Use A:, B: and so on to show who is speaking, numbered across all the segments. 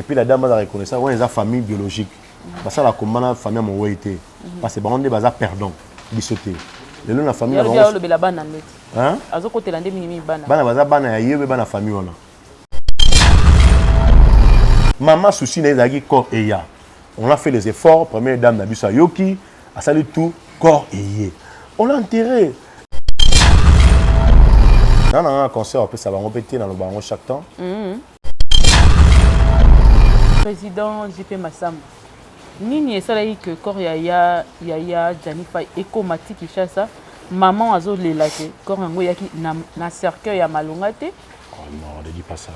A: Puis la dame aza reconnaissant, wana eza famille biologique. Basala komba na famille ya mowei te. Parce que bango nde baza perdant, biso te. Lelo na famille na bango.
B: Alobela bana ndeti.
A: Hein?
B: Azokotela nde mingi mingi bana.
A: Bana baza bana ya ye be bana famille wana. Mama souci na ye ezalaki corps eya. On a fait les efforts, première dame na biso ayoki, asali tout, corps eye. On l'a enterré. Na na nga concert apesa bango pe te na loba yango chaque temps.
B: Président JP Massamba, nini esalaki que corps ya ya ya ya Gianni Fay ekoma ti Kinshasa, maman azolela que corps yango eyaki na, na cercueil ya malonga te.
A: Oh non, ne dis pas ça.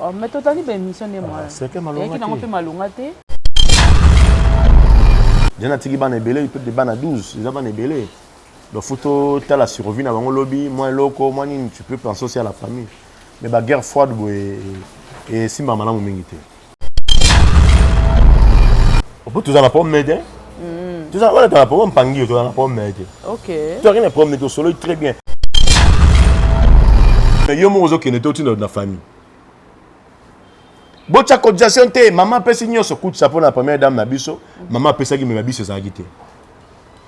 B: Oh, mais totali ba émission nde mwana.
A: Ah, cercueil malonga
B: Eyaki nango
A: te.
B: mpe malonga te.
A: Déjà natiki bana ebele, peut-être bana 12, eza bana ebele. Donc faut totala survie na bango lobi, mwa eloko, mwa nini, tu peux penser aussi à la famille. Mais ba guerre froide boye esimba malamu mingi te. Opo toza na problème te. Toza wana toza na problème mpangi, toza na problème te.
B: OK.
A: Toza na problème te, tosololi très bien. Mais yo moko ozokende te otinda na famille. Botya cotisation te, mama apesi nyonso kutisa mpo na première dame na biso, mama apesaki mais biso ezalaki te.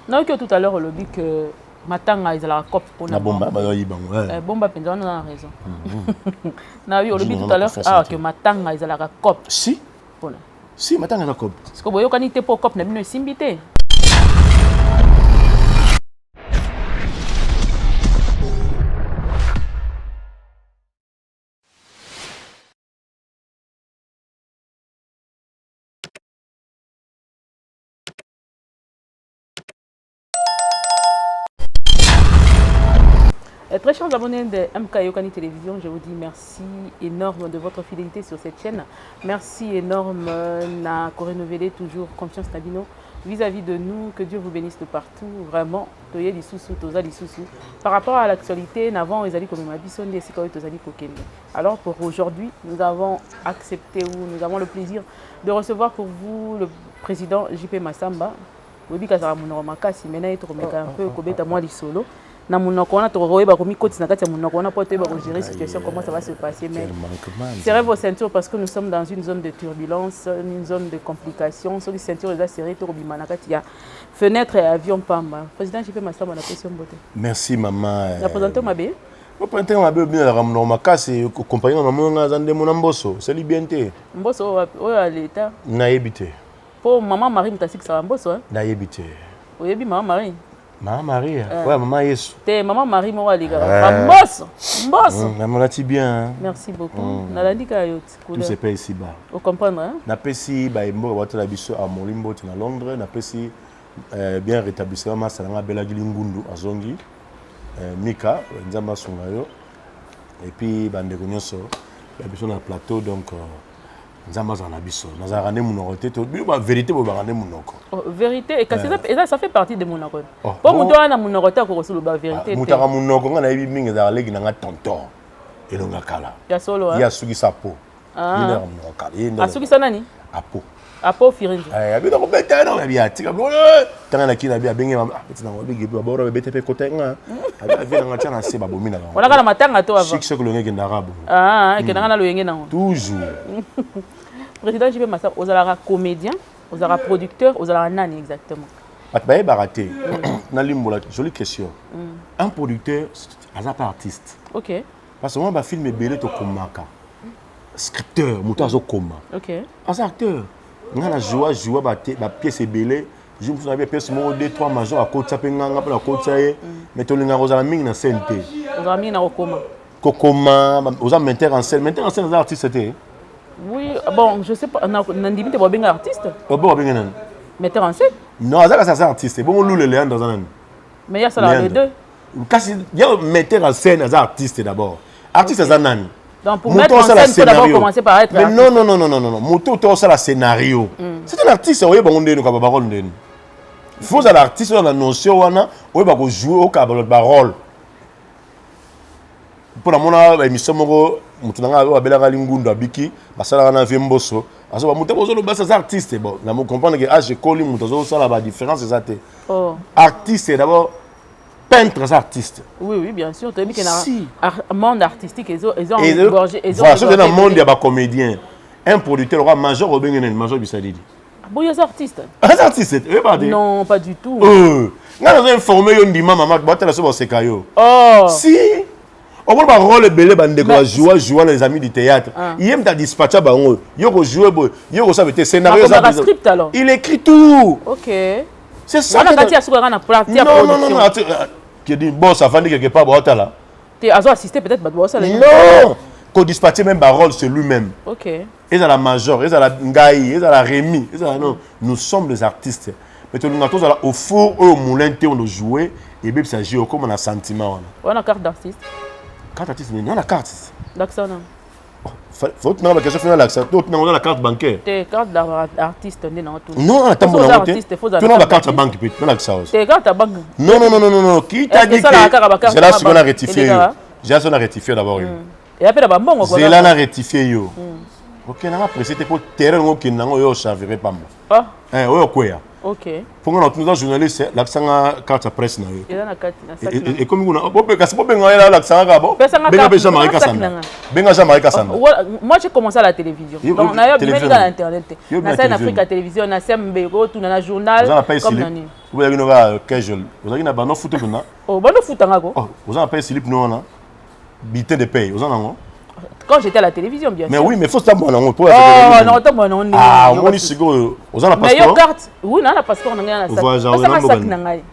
B: Nayoki yo tout à l'heure olobi que matanga ezalaka cop mpona
A: Na bomba bazoyiba yango.
B: Eh, bomba mpenza wana oza na raison. Nayoki olobi
A: Jino
B: tout à l'heure
A: confiance
B: awa
A: te.
B: que matanga ezalaka cop.
A: Si.
B: Mpona.
A: Si matanga eza cop.
B: Parce que boyokani te mpo cop na bino esimbi te. Très chers abonnés de MK Yokani Télévision, je vous dis merci énorme de votre fidélité sur cette chaîne. Merci énorme na renouveler toujours confiance na bino vis-à-vis de nous. Que Dieu vous bénisse de partout. Vraiment, toye lisusu, toza lisusu. Par rapport à l'actualité, n'avant ezali komema biso nde esika oyo tozali kokende. Alors pour aujourd'hui, nous avons accepté ou nous avons le plaisir de recevoir pour vous le président JP Massamba. Oyebi kazala monoko makasi, maintenant ye tokomeka un peu kobeta mwa lisolo na monoko wana, tokoyeba komikotisa na kati ya monoko wana mpo toyeba kogérer situation, comment ça va se passer. Mais
A: Quel manquement.
B: Serrez vos ceintures parce que nous sommes dans une zone de turbulence, une zone de complications. Soki ceinture eza serré, tokobima na kati ya fenêtre ya avion pamba. Président JP Massamba, napesi yo mbote.
A: Merci maman.
B: Na présente mabe.
A: Oprente mabe obinelaka monoko makasi, compagnie na mama nga aza nde mona mboso, osali bien te.
B: Mboso oyo wapi? Oyo ya leta?
A: Nayebi te.
B: Mpo mama Marie moto asikisaka mboso, hein?
A: Nayebi te.
B: Oyebi mama Marie?
A: Mama Maria, oyo mama Yesu.
B: Te, mama Marie moko alekaka ba mboso mboso.
A: Namolati bien, hein?
B: Merci beaucoup. Nalandi kaka yo ti
A: Tout
B: couleur.
A: se paye ici bas.
B: Ocomprendre, hein?
A: Napesi bayemboka batala biso amoli mbote na Londres, napesi bien rétablissement masa nanga abelaki lingundu azongi, Mika, Nzambe asunga yo. Et puis bandeko nyonso ya biso na plateau, donc Nzambe azala na biso. Nazalaka nde monoko te, bino ba vérité boyebaka nde monoko.
B: Oh, vérité kasi eza ça fait partie de monoko.
A: Oh,
B: po
A: bon.
B: Moto wana monoko te akokosoloba vérité te.
A: Mutaka monoko nga nayebi mingi ezalaka leki na nga tonton elonga kala.
B: Ya solo, hein?
A: Ye asukisa po.
B: Ah.
A: Ye nde monoko kala. Ye nde
B: Asukisa nani?
A: Apo.
B: Apo Firenze.
A: Abi na kobeta ye na abi atika tanga na kini abi abenge abeti nango abenge baboro babete mpe kota nga abi avie nanga tia na se babomi na bango.
B: Wana kaka na matanga to avant?
A: Chic soki olongi ekendaka bongo.
B: Ah, ekendaka na loyenge nango.
A: Toujours.
B: Président JP Massamba, ozalaka comédien, ozalaka producteur, ozalaka nani exactement?
A: Bato bayebaka te, nalimbola. Jolie question. Un producteur aza pas artiste. Parce que mwa bafilm ebele tokomaka, scripteur moto azokoma aza acteur. Nga na joua bapièce ebele, jour mosusu nayebi pièce moko, deux, trois major akotisa mpe nganga mpe nakotisa ye, mais tolingaka kozala mingi na scène te.
B: Ozalaka mingi na kokoma.
A: Kokoma, oza metteur en scène. Metteur en scène aza artiste te.
B: Oui, bon, je sais pas, nandimi te babenga artiste.
A: Bo babenga nani?
B: Metteur en scène.
A: Non, aza kasi aza artiste. Bongo Lule Leandre aza nani?
B: Mais ya salaka les deux.
A: Kasi ya metteur en scène aza artiste d'abord. Artiste aza nani?
B: Donc pour mettre en scène, il faut d'abord commencer par être
A: Mais non, non, non, non, non, non, moto to osala scénario, c'est un artiste. Oyeba ngo ndeni okaba barole ndeni. Faut ozala artiste oyo na notion wana, oyeba kojouer, okaba barole. Mpo namona baémission moko, moto na ngai oyo abelaka lingundu abiki, basalaka na vie mboso, azoba moto ozoloba aza artiste. Bon, na comprendre que age ekoli, moto azosala badifférence eza te.
B: Oh.
A: Artiste d'abord, peintre aza artiste.
B: Oui, oui, bien sûr. Toyebi ke na
A: Si.
B: Monde artistique ezo engorgé, ezo
A: Voilà, soki na
B: engorgé
A: monde ya bacomédien, Un producteur oka major, obenge nani? Major Bisadidi.
B: Boyo aza artiste.
A: Aza artiste, oyeba te?
B: Non, pas du tout.
A: Ngai nazo informe yo, ndima mama, batala so baseka yo.
B: Oh.
A: Si omona barole ebele, bandeko bajoua joua na Les Amis du Théâtre, ye moto adispatcha bango: yo kojoue boye, yo kosala te scénario.
B: Script alors?
A: Il écrit tout.
B: Ok.
A: C'est ça.
B: Wana kati ya suka kaka na partie ya
A: Non, non, non, non, kedi boss avandi quelque part, baotala.
B: Te, azo assister peut-être bato baosala.
A: Non, kodispatcher même barole, c'est lui-même.
B: Ok.
A: Ezala major, ezala ngai, ezala Rémi, ezala non, nous sommes des artistes, mais tolinga tozala au four oyo moulin te. Ono jouer ebebisa jeu, okóma na sentiment wana.
B: Wana carte d'artiste?
A: Carte artiste nini wana? Carte?
B: Lakisa wana.
A: Faut tunanga baquestion fina, lakisa to tunanga oza na carte bancaire.
B: Te, carte d'artiste nde nango.
A: Tuna. Non, natambola nango te. Tuna bacarte ya banque mpe nalakisa oyo.
B: Te, carte ya banque.
A: Non, non, non, non, non, qui t'a dit que zela sikoyo na rectifier yo? Zela sikoyo na rectifier d'abord yo.
B: Eya mpe na bambongo.
A: Zela na rectifier yo. Okendanga pressé te, po terrain ngo okende nango oyo ochavire pamba, oyo okweya.
B: Ok.
A: Mpo nga na oza journaliste, lakisanga carte ya presse na yo.
B: Eza na kati na sac na.
A: Ekomi kuna, kasi bobenga ye, alakisanga kaka bo.
B: Pesanga
A: benga mpe
B: carte,
A: Jean-Marie
B: pesanga sac
A: Kasanda.
B: na nga.
A: Benga Jean-Marie Kasanda.
B: Moi, j'ai commencé à la télévision. Donc, na yo
A: télévision.
B: bimeli na internet te.
A: Yo
B: Na
A: bima
B: sali na
A: télévision.
B: Afrika Télévision, na SMB, otuna na journal.
A: Oza na pay
B: Comme
A: slip?
B: nani?
A: Ozalaki no kaka casual, ozalaki na bano futu mpena.
B: Oh, bano futanga ko.
A: Oza na pay slip no wana, bulletin de paye, oza nango?
B: Quand j'étais à la télévision, bien
A: Mais
B: sûr.
A: oui, mais faut tambola nango po.
B: Oh, na otambola nango ndenge
A: Ah,
B: nini?
A: omoni sikoyo, oza na
B: Mais yo
A: passeport?
B: carte, oui, na passeport na ngai na sac.
A: Voyage,
B: Pesanga
A: na mboka
B: sac
A: nini?
B: na ngai.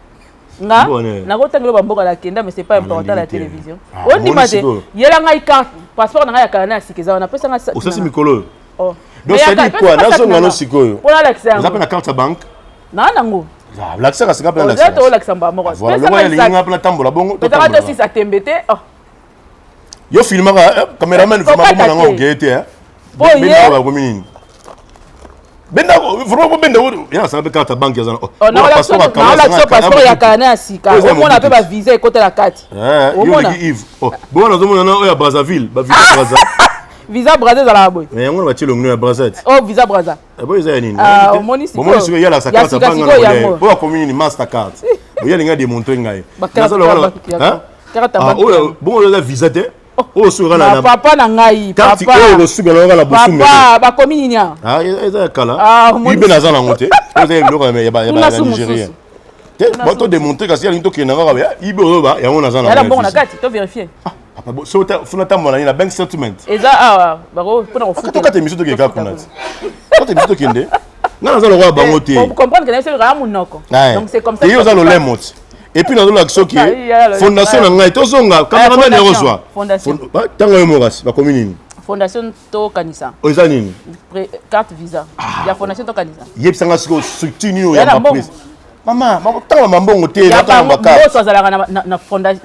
B: Nga
A: Mboka nini?
B: nakotangela bamboka nakenda, mais c'est pas important, la
A: nandimi te.
B: télévision.
A: Ah,
B: Ondima
A: omoni
B: te.
A: sikoyo.
B: Yela ngai carte, passeport na ngai ya kala na ya sika eza wana. Pesanga sac.
A: Osasi
B: na nga.
A: mikolo oyo.
B: Oh.
A: Donc
B: Mais
A: c'est-à-dire
B: yaka,
A: quoi?
B: pesanga sac
A: Nazonga
B: na
A: no
B: nga.
A: sikoyo.
B: Mpona alakisa
A: Oza mpe
B: yango.
A: na carte ya banque?
B: Naa nango.
A: Lakisaka sika mpe.
B: Oza te, olakisa mbala moko.
A: Voilà,
B: Pesanga
A: longo alingi
B: sac.
A: nga mpe natambola bongo.
B: Pesanga
A: Totambola.
B: tosisa tembe te. Oh.
A: Yo filmaka, cameraman
B: Kokata
A: vraiment komona
B: te.
A: ngo ogeye te.
B: Po ye-
A: Benda bakomi nini? Benda vraiment, bobenda ya nasanga mpe carte ya banque eza.
B: Oh, naolakisa passeport ya kala na ya sika.
A: Oyo eza
B: Omona mpe
A: mobutu.
B: bavisa ekotela kati.
A: Yo
B: Omona.
A: oleki Yves. Oh, bongo nazomona na oyo ya Brazzaville, bavisa Brazza.
B: Visa Braza ezalaka boye.
A: Mais yango na batie elongi ya Brazza ti.
B: Oh, visa Braza.
A: Boyo eza ya nini?
B: Ah, omoni sikoyo.
A: Bomoni sikoyo, yalakisa
B: Ya
A: carte ya
B: sika
A: banque.
B: sikoyo
A: Na
B: yango.
A: oyo akomi nini? Mastercard. Oyo alingi ademontre ngai.
B: Ba carte
A: Naza lokola-
B: ya banque ya-
A: Hein?
B: Carte ya
A: Ah,
B: banque
A: oyo
B: yango.
A: bongo oyo eza visa te, oyo soki
B: Na
A: na
B: papa na ngai.
A: carte
B: Papa.
A: oyo kosuka na kaka na bosumu.
B: Papa, bakomi nini awa?
A: Ah, eza ya kala.
B: Ah, omoni-
A: Ibe naza nango te, oyo eza ya biloko ya
B: Tuna su
A: Nigérien
B: mosusu.
A: te. Bato démontre, kasi alingi tokende kaka ya ibe oyo ba yango naza
B: Yala
A: nango ya
B: mbongo na
A: visa.
B: kati, to vérifie.
A: Papa, so funa tambola nini na bank statement?
B: Eza awa, bako mpona kofutela.
A: Tokata émission, tokende kaka kuna ti kata émission, tokende. Nga naza lokola bango te.
B: Comprendre que nayebi kaka monoko. Donc c'est comme ça.
A: Te, yo oza lolemo ti. Et puis nazolakisa soki
B: Ah, iya, lolemo.
A: fondation na ngai, tozonga cameraman
B: Fondation,
A: ekozwa
B: fondation.
A: ntango yo mokasi bakomi nini?
B: Fondation Tokanisa.
A: Oyo eza nini?
B: Carte visa ya Fondation Tokanisa.
A: Yebisanga sikoyo, structure nini oyo?
B: Ya na
A: Yamba
B: mbongo.
A: prise mama, bakotanga mambongo te.
B: Ya
A: Natanga
B: bango
A: bakarte.
B: nyonso azalaka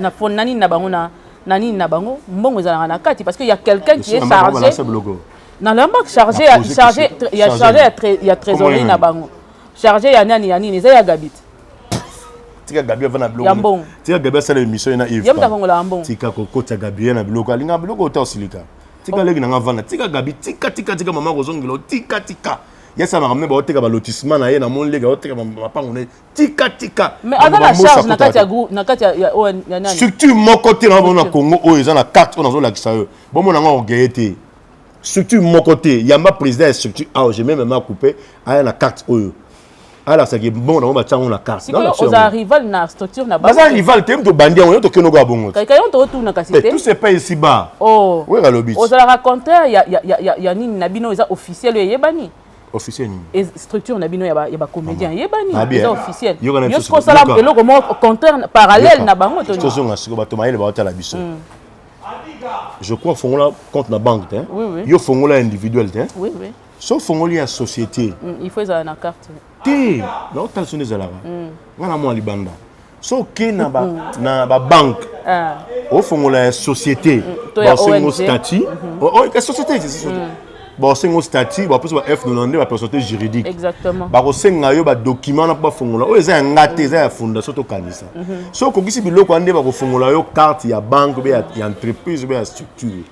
B: na fond na nini na bango, na nini na bango, mbongo ezalaka na kati, parce que y a quelqu'un qui est chargé
A: Biloko.
B: Na la banque, chargé
A: Na
B: ya
A: poser
B: chargé
A: question.
B: ya
A: Chargé
B: chargé ya
A: nini?
B: ya trésorerie
A: Comment
B: na bango, chargé ya nani, ya nini, eza ya Gabit.
A: Tika Gabi ava na biloko.
B: Ya mbongo.
A: Tika Gabi asala émission ye na Yves.
B: Ye moto akongolaka mbongo.
A: Tika kokota Gabi na biloko, alingaka biloko ota osilika. Tika leki nanga vanda, tika Gabi, tika, tika, tika mama kozongela, tika, tika yasala makambo, baoteka balotissement na ye na moni leki, aoteka mapango na ye, tika, tika.
B: Mais aza na charge na kati ya groupe, na kati ya oyo ya nani.
A: Structure moko te na bona Congo oyo eza na carte oyo nazolakisa yo. Bomona yango, orgueil te. Structure moko te. Yamba président ya structure awa, je mets même coupé, aya na carte oyo alakisaki mbongo nango, batia yango na carte.
B: Sikoyo oza rival na structure na
A: Baza rival te, moto bandi yango, yo tokende okoya bongo te.
B: Kaka yo totuna kasi te.
A: Tout se paye ici bas.
B: Oh.
A: Oyeka lobi ti.
B: Ozalaka contraire ya nini na bino, eza officiel oyo eyebani.
A: Officiel nini?
B: Structure na bino ya bacomédien eyebani.
A: Ah, bien.
B: Eza officiel.
A: Yoka na
B: yo
A: biso
B: sikoyo osala
A: yoka.
B: Eloko moko contraire, parallèle na bango to nini?
A: Tozonga sikoyo, bato mayele baotala biso. Je crois fongola compte na banque te.
B: Oui.
A: Yo fongola individuel te.
B: Oui.
A: So fongoli ya société.
B: Il faut ezala na carte.
A: Te, naotala so nde ezalaka nga na mwa libanda. So oke na babanque,
B: Ah.
A: ofongola ya société,
B: To ya
A: baosengo
B: ONG.
A: statut. Oh, oh, société, c'est société. Baosengo statut, bapesa ba F92, bapersonnalité juridique.
B: Exactement.
A: Bakosenga yo badocument na mpo bafongola. Oyo eza ya nga te, eza ya fondation Tokanisa. So okokisi biloko wana nde bakofongola yo carte ya banque obe ya entreprise obe ya structure.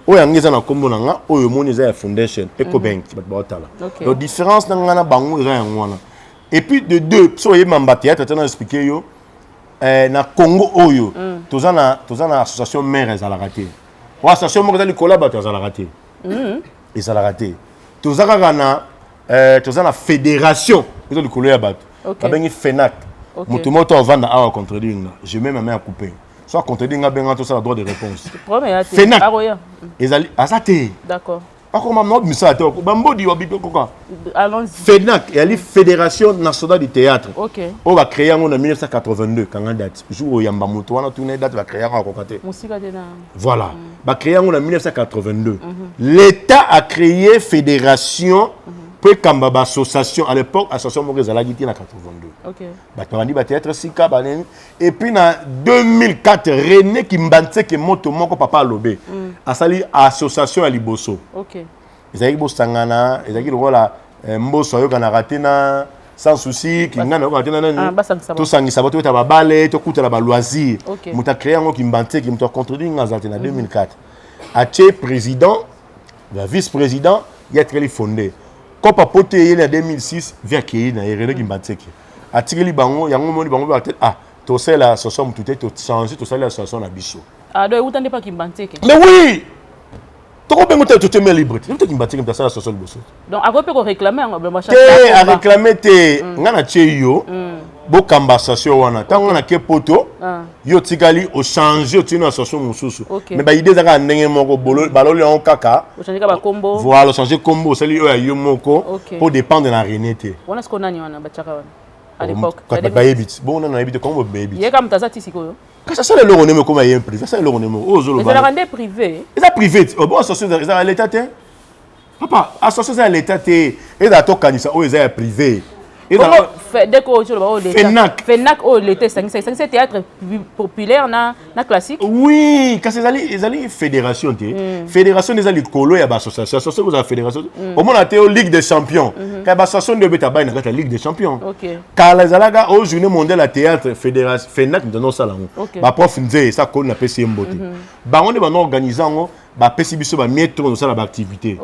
A: Oyo yango eza na nkombo na nga, oyo omoni eza ya foundation Ecobank, bato baotala. Donc différence na nga na bango eza yango wana. Et puis de deux, so oyeba mba théâtre te, na expliquer yo, na Congo oyo toza na association mare ezalaka te. O association moko eza likolo ya bato, ezalaka te, ezalaka te. Toza kaka na toza na fédération eza likolo ya bato. Babengi FENAC. Moto moko avanda awa contredire nga, je mets ma main à couper. So acontredire nga, benga, tosala droit de réponse.
B: Problème ya te.
A: FENAC.
B: Akoya.
A: Ezali aza te.
B: D'accord.
A: Akoma na misala te, bambodi wabipe koka.
B: Allons-y.
A: FENAC eyali Fédération nationale du théâtre. Oyo bacréé yango na 1982. Kanga date, jour oyamba moto wana, tuna date bacréé yango, akoka te.
B: Mosika te na.
A: Voilà, bacréé yango na 1982. L'État a créé fédération mpo ekamba baassociation. À l'époque, association moko ezalaki te na 82. Bato babandi bathéâtre sika banini. Et puis na 2004, René Kimbanseke, moto moko papa alobe, asali association ya liboso. Ezalaki bosangana, ezalaki lokola Mboso ayokanaka te na Sans Souci, Kingana ayokanaka te na
B: Ah,
A: nani.
B: Basangisa bango.
A: Tosangisa bato, toyeta babale, tokutana baloisir. Moto acréé yango Kimbanseke, moto acontredire nga aza te. Na 2004 atie président, ba vice président, ye atikali fondé. Kopa pote eyeli na 2006, vi akei na ye. René Kimbanseke atikeli bango yango. Moni bango mpe ah, tosalela association motu te, tochange, tosalela association na biso.
B: Ah, donc euta nde pa Kimbanseke.
A: Mais oui, tokobengo te, totemi libre te, te Kimbanseke moto asala association liboso.
B: Donc akoki mpe koréclame yango.
A: Te, aréclame te. Nga na tie yo, bokamba association wana. Ntango nga nake poto, yo otikali ochange, otini na association mosusu. Mais baidée eza kaka ndenge moko, baloli yango kaka.
B: Ochange kaka bakombo.
A: Voilà, ochange kombo, osali oyo ya yo moko mpo dépendre na René te.
B: Wana sikoyo nani wana batiaka wana à l'époque?
A: Bayebi ti bongo, nano nayebi te kombo bayebi.
B: Ye kaka moto aza ti sikoyo.
A: Kasi asala eloko ndenge ekoma ye privé, asala eloko ndenge oyo ozoloba.
B: Ezalaka nde privé.
A: Eza privé ti bon, association eza ya l'État te, papa. Association eza ya l'État te, ezala tokanisa oyo eza ya privé.
B: Dès que ozoloba oyo
A: FENAC.
B: FENAC oyo l'État esangisa, esangisa théâtre populaire na classique.
A: Oui, kasi ezali fédération te. Fédération eza likolo ya baassociation. Association kozala fédération, omona te o Ligue des champions, kaya baassociation nde obeta bai na kati ya Ligue des champions. Kala ezalaka o Journée mondiale ya théâtre, fédération FENAC moto osala yango. Baprof nze esa koli, napesi ye mbote. Bango nde bano organise yango, bapesi biso bamietre tosala baactivité.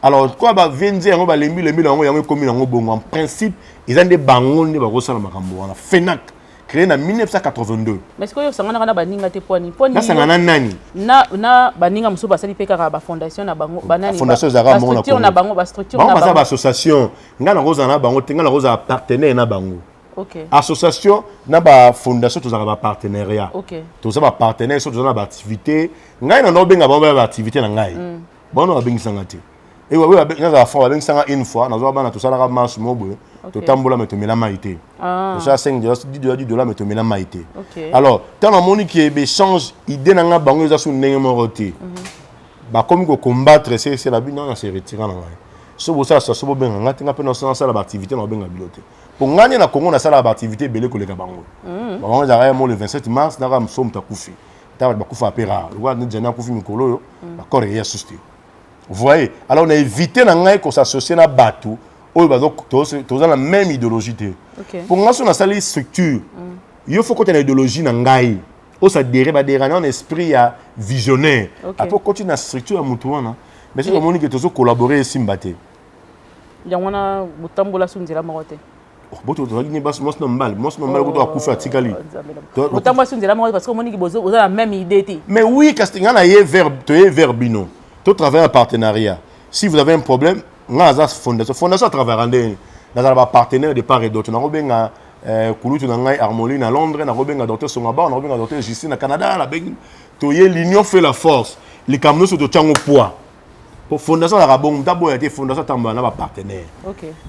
A: Alors kwa bavie nze yango, balembi lembi na yango, yango ekomi nango bongo. En principe eza nde bango nde bakosala makambo wana. FENAC créé na 1982.
B: Mais sikoyo osanganaka na baninga te, pwani pwani?
A: Nasanga na nani?
B: Na baninga mosusu basali mpe kaka bafondation na bango, banani.
A: Fondation ezalaka moko na
B: bastructure na bango, bastructure
A: bango
B: na
A: baza
B: bango.
A: Baassociation, ngai nakozala na bango te, ngai nakozala partenaire na bango. Association na bafondation, tozalaka bapartenariat. Toza bapartenaire so toza na baactivité. Ngai na obenga bango baya baactivité na ngai, bango na babengisanga te. Nazala fort, babengisanga une fois, nazwa bana, tosalaka marche mo boye, totambola, me tomela mai te. Tosala 5 dollars, 10 dollars, 10 dollars, me tomela mai te. Alors ntango namoni ke baéchange idée na ngai bango eza so ndenge moko te, bakomi kocombattre sese na bino, na se retira na ngai. So bosala so bobenga ngai te, ngai mpe nasala baactivité na babenga bino te, mpo ngai nde na Congo nasalaka baactivité ebele koleka bango. Bango ezalaka ya mo le 27 mars, naka so moto akufi, ta bato bakufaka mpe rare, lokola nde Jani akufi mikolo oyo, bakor eya susu te. Vous voyez, alors na éviter na ngai kosassocie na bato oyo toza na même idéologie te. Mpo ngai so nasali structure, yo faut kota na idéologie na ngai, osadere badera na esprit ya visionnaire. Après okoti na structure ya motu wana, mais soki omoni ke tozocollabore, esimba te.
B: Yango wana botambola so nzela moko te.
A: Boto tozalaki ne basi, mwasi na mobali, mwasi na mobali kutu akufi, atikali.
B: Botambola so nzela moko te parce que omoniki boza na même idée te.
A: Mais oui, kasi ngai na ye vers, toye vers bino, totravaille en partenariat. Si vous avez un problème, ngai naza fondation. Fondation atravaillera ndenge nazala bapartenaire de part et d'autre. Nakobenga kulutu na ngai Harmonie na Londres, nakobenga docteur Songaba, nakobenga docteur Justine na Canada, nabengi, toye, l'union fait la force. Likambo nyonso totyango poids po fondation azalaka bongo, moto aboya te. Fondation atambola na bapartenaire.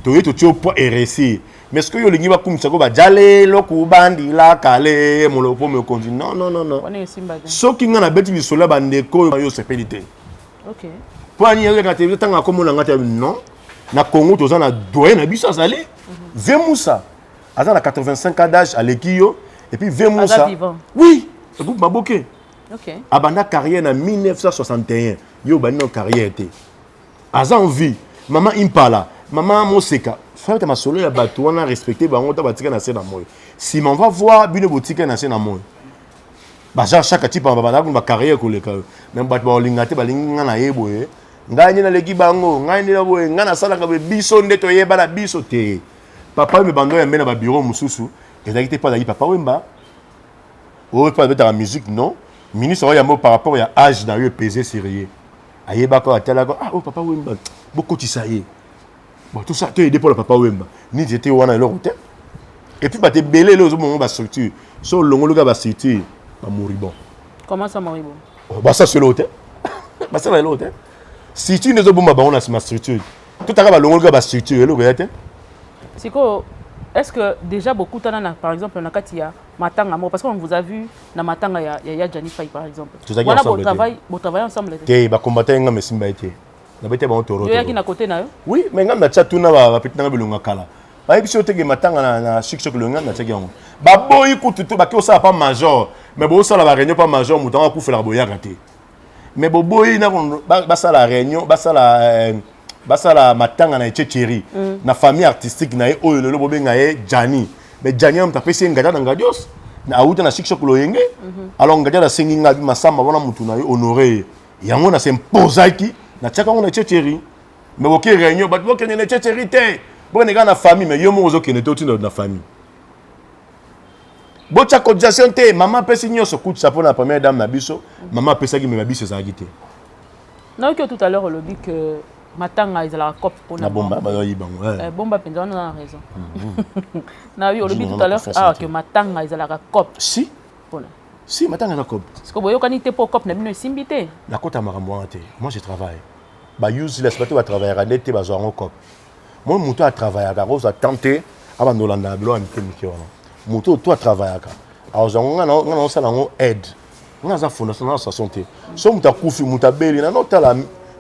A: Toye, totie poids et réussir. Mais ce que yo olingi bakumisako bajale loku bandila kale molopo mokonzi, non, non, non, non.
B: Wana esimba te.
A: Soki ngai nabeti lisolo ya bandeko oyo, yo osepeli te. Mpo ani ezalaka te, ntango akomona ngai te. Non, na Congo toza na doyen na biso, azali Ve Musa, aza na 85 ans d'âge, aleki yo. Et puis Ve Musa.
B: Vivant?
A: Oui, groupe Maboke. Abanda carrière na 1961, yo obandi na carrière te, aza en vie. Mama Impala, mama Moseka, fabeta masolo ya bato wana, respecte bango ta batika na se na moi. Nsima on va voir bino botika na se na moi, baza chaque type babandaka kuna bacarrière koleka yo, mais bato baolinga te, balingi nga na ye boye, ngai nde naleki bango, ngai nde na boye, ngai nasalaka boye, biso nde toyeba na biso te. Papa Wemba, bando yambe na babiro mosusu ezalaki te mpo azalaki Papa Wemba oyo mpo abetaka musique. Non, ministre oyo yambo par rapport ya âge na yo epese sur ye, ayebaka, atalaka: ah, oyo Papa Wemba, bokotisa ye. Bon, tout ça toyede mpo na Papa Wemba nini ete wana eloko te. Et puis bato ebele ele ozomona bastructure, so olongoli kaka bastructure, bamoribond.
B: Comment ça, moribond?
A: Oh, basala eloko te, basala eloko te. Structure nde ezobomba bango na nsima structure. Totaka balongoli kaka bastructure, eloko ya te.
B: Sikoyo, est ce que déjà bokutana na, par exemple, na kati ya matanga moko? Parce qu'on vous a vu na matanga ya Gianni Fay, par exemple.
A: Tozalaki
B: wana
A: ensemble te.
B: Botravaille ensemble te?
A: Te, bakombata ye, nga mesimba ye te, nabeti bango toro.
B: Yoyaki na côté na yo?
A: Oui, mais nga natia tuna bapeti nanga bilonga kala, bayebi so teke matanga na Chic Choc, elonga natiaki yango. Baboyi kutu te, baki osala pa major, mais bosala baréunion pa major, moto yango akufelaka, boyaka te. Mais boboyi na basala réunion, basala matanga na Echecheri, na famille artistique na ye oyo lelo bobenga ye Jani. Mais Jani moto apesi ye ngadia na ngadios awuta na Chic Choc Loyenge. Alors ngadia nasengi nga masamba wana, motu na ye honore ye, yango na s'imposaki, natiaka yango na Echecheri. Mais boke réunion, bato bokende na Echecheri te, bokende kaka na famille. Mais yo moko ozokende te, otinda na famille, botya cotisation te. Mama apesi nyonso, kutisa mpo na première dame na biso. Mama apesaki, me babiso ezalaki te.
B: Nayoki yo tout à l'heure olobi que matanga ezalaka coop mpona
A: na bomba bazoyiba bango.
B: Bomba mpenza wana, oza na raison. Nayoki olobi tout à l'heure awa que matanga ezalaka coop.
A: Si.
B: Mpona
A: Si, matanga eza coop.
B: Parce que boyokani te mpo coop na bino esimbi te.
A: Nakota makambo wana te. Moi, je travaille. Bauseless, bato batravaillaka nde te bazwa yango coop. Moi, moto atravaillaka akozwa temps te abanda olanda biloko ya mike mike wana. Moto oyo to atravaillaka akozwa yango. Nga naosala yango aide, nga naza fondation na association te. So moto akufi, moto abeli, na naotala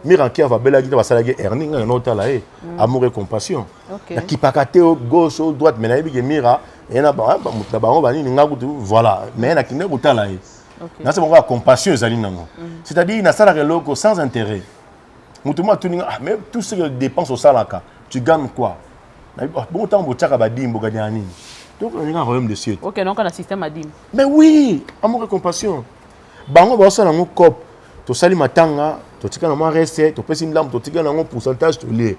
A: Mirankiave abelaki te, basalaki hernie, ngai na naotala ye, amour et compassion. Nakipaka te gauche ou droite, mais nayebi ke Mira ye na moto na bango banini, nga kutu voilà, mais nakende kotala ye. Nasa bango ya compassion ezali nango, c'est-à-dire nasalaka eloko sans intérêt. Moto mo atuni nga: "Ah, mais tout ce que dépense osalaka, tu gagnes quoi?" Ah, bongo ntango botiaka badime, boganyaka nini? Donc olinga royaume de cieux.
B: Ok, donc na système ya dîme.
A: Mais oui, amour et compassion. Bango baosala yango coop. Tosali matanga, totika na mwa reste, topesi ndambo, totika nango pourcentage, tolie.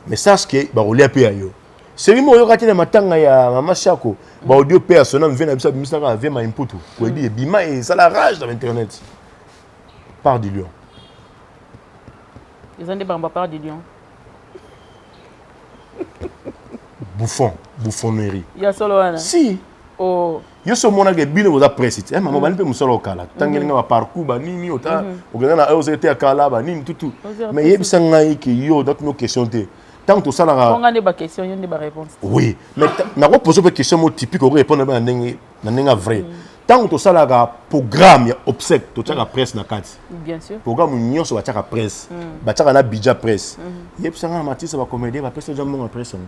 A: Mais sache ke bakolia mpe ya yo. Seri mo oyoka te na matanga ya mama Shako, baaudio mpe ya sona mve na biso abimisaka ave ma imputu koyebi ebima, esala rage na internet part du lion.
B: Eza nde bango part du lion.
A: Bouffon, bouffonnerie.
B: Ya solo wana?
A: Si.
B: Oh.
A: Yo so omonaka bino boza presse te, mama, bani mpe mosala okala, totangeli nga baparcours banini, ota okenda na oyo te ya kala banini tutu. Mais yebisa ngai ke yo natuna question te ntango tosalaka.
B: Nga nde baquestion, yo nde baréponse.
A: Oui, mais nakopose mpe question mo typique, okorépondre mpe na ndenge ya vrai. Ntango tosalaka programme ya obsèque, totiaka presse na kati?
B: Bien sûr.
A: Programme nyonso batiaka presse, batiaka na budget presse. Yebisa nga, na matisa bacomédien bapesa ja mbongo ya presse yango?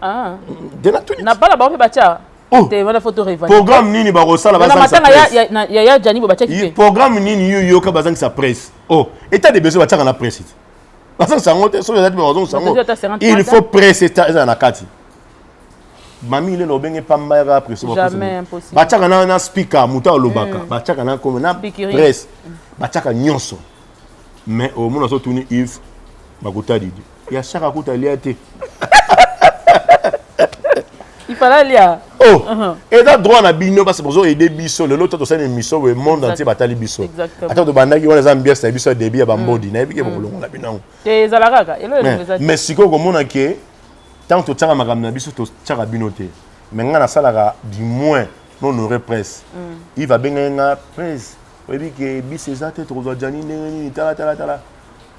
B: Ah.
A: De natuni.
B: Na bana bango mpe batia.
A: Oh.
B: Te, wana faut torevenir.
A: Programme nini bakosala
B: na
A: bazangisa
B: matanga ya
A: presse?
B: Ya Jani bo batiaki mpe.
A: Programme nini yo yoka bazangisa presse? Oh, état de besoin batiaka na presse te, bazangisa yango te. Soki eza te, bazongisa yango.
B: Bato ata 50.
A: Il faut presse ezala na kati. Mami lelo obenge pamba yaka presse.
B: Jamais, impossible.
A: Batiaka na speaker, moto alobaka, batiaka na kome na
B: Speakerie.
A: Presse batiaka nyonso. Mais omona so tuni Yves bakuta didi ya chaka kuta lia te.
B: Il fallait lia.
A: Oh, eza droit na bino parce que bozoaider biso. Lelo to tosali émission boye, monde entier batali biso. Ata tobandaki wana, eza ambiance na biso ya début ya bambodi, nayebi ke bokolongola bino yango.
B: Te, ezala kaka elo elongo eza te.
A: Mais sikoyo komona ke ntango totiaka makambo na biso, totiaka bino te. Mais ngai nasalaka du moins na honoré presse. Yves abengaki nga: "Presse, oyebi ke bis eza te, tokozwa Jani ndenge nini?" Tala, tala, tala,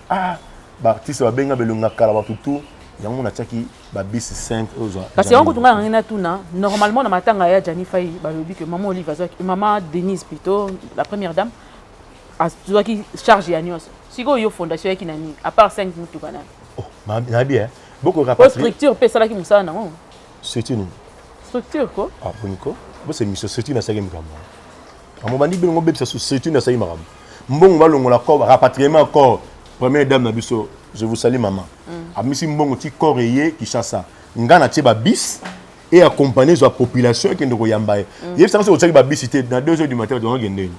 A: ah, baartiste babenga belonga kala, bato tu yango natiaki babisi 5 oyo ozwa.
B: Parce que yango kutu ngai nangai natuna. Normalement na matanga ya Jani Fai, balobi que mama Olive azwaki, mama Denise plutôt, la première dame azwaki charge ya nyonso. Sikoyo yo, fondation eyaki na nini à part 5 mutuka na?
A: Oh, nayebi eh. Boko
B: po
A: rapatrier.
B: Structure mpe esalaki mosala nango.
A: Structure nini?
B: Structure ko.
A: Ah, boniko bose émission structure nasalaki makambo wana. Bandi bilongo bebisa su structure, nasalaki makambo mbongo balongola corps, rapatriement corps. Première dame na biso, je vous salue maman, amisi mbongo ti corps eye Kinshasa. Nga natie babis e accompagner zwa population ekende koyamba ye. Yebisanga soki otiaki babisi te na 2 heures du matin, bato bakende,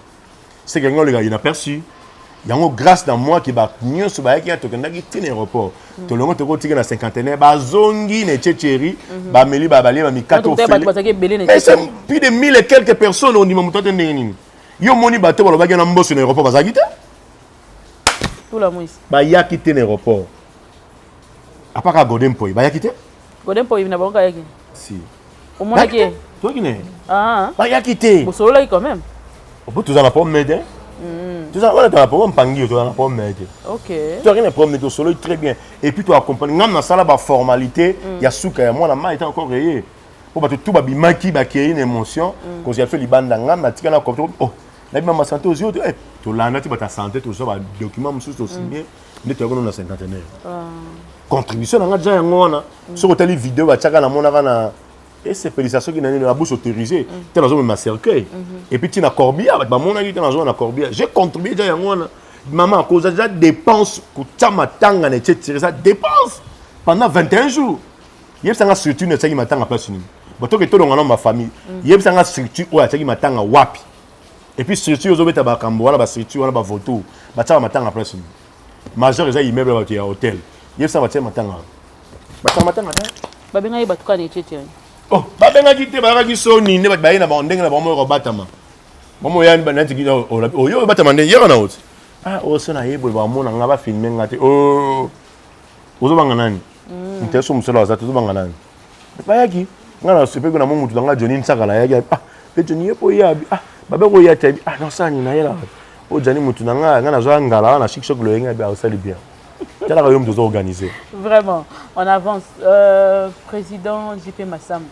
A: c'est que yango oleka inaperçu. Yango grâce na moi ke bato nyonso bayaki ya, tokendaki ntina aéroport, tolongo tokotika na cinquantenaire, bazongi na Echecheri, bameli balie bamikate.
B: Bato bazalaki ebele na
A: Mais c'est plus de mille et quelques personnes. Ondima moto ate ndenge nini? Yo omoni bato balobaki na mboso na aéroport bazalaki te.
B: Tula mwisi.
A: Bayaki te na aéroport. Apaka Godé Mpoyi bayaki te.
B: Godé Mpoyi na bango kayaki.
A: Si.
B: Omonaki ye?
A: Toyaki ne. Ah. Bayaki te.
B: Bosololaki quand même.
A: Opo toza na problème te. Toza wana toza na problème mpangi toza na problème te.
B: OK.
A: Toyaki na problème tosololi très bien. Et puis to accompagner ngam nasala ba formalité ya suka ya mwana mai était encore rayé. Po bato tout babimaki bakei na émotion kozala biso libanda ngam natika na oh nabima ma santé ozwi eh tolanda ti bato ya santé tozwa ba document mosusu tosigne nde toyaki na cinquantenaire. Contribution na nga deja yango wana. Soki otali video batiaka namonaka na esepelisa soki na nini na bouche autorisée te nazomema cercueil et puis ntina corbillard bato bamonaki te nazoma na corbillard. J'ai contribué deja yango wana. Mama akoza deja dépense kotia matanga na etie tire eza dépense pendant 21 jours. Yebisanga structure nini atiaki matanga place nini. Bato ke tolonga na bafamille. Yebisanga structure oyo atiaki matanga wapi. Et puis structure ozobeta bakambo wana, bastructure wana bavotour batiaka matanga place nini. Major eza immeuble bato ya hotel. Yebisanga batia matanga. Batiaka matanga te.
B: Babengaki bato kaka na etie.
A: Oh, babengaki te, bayakaki soni nde bato baye na bango ndenge na bango moko kobatama. Bango yani banati oyo obatama ndenge yaka na oti. Ah, oyo so na ye boye bamona nga bafilme nga te. Oh, ozobanga nani? Moto ya so mosolo aza te, ozobanga nani? Bayaki nga na sepeki na mo mutu na nga Johnny Nsakala ayaki ah pe Johnny ye po ye abi ah babe ko ya te ah non sani na ye la o Johnny mutu na nga nga nazwa ngala na chic choc loyenge abi osali bien. Talaka yo mutu ozo organiser.
B: Vraiment, on avance. Président JP Massamba.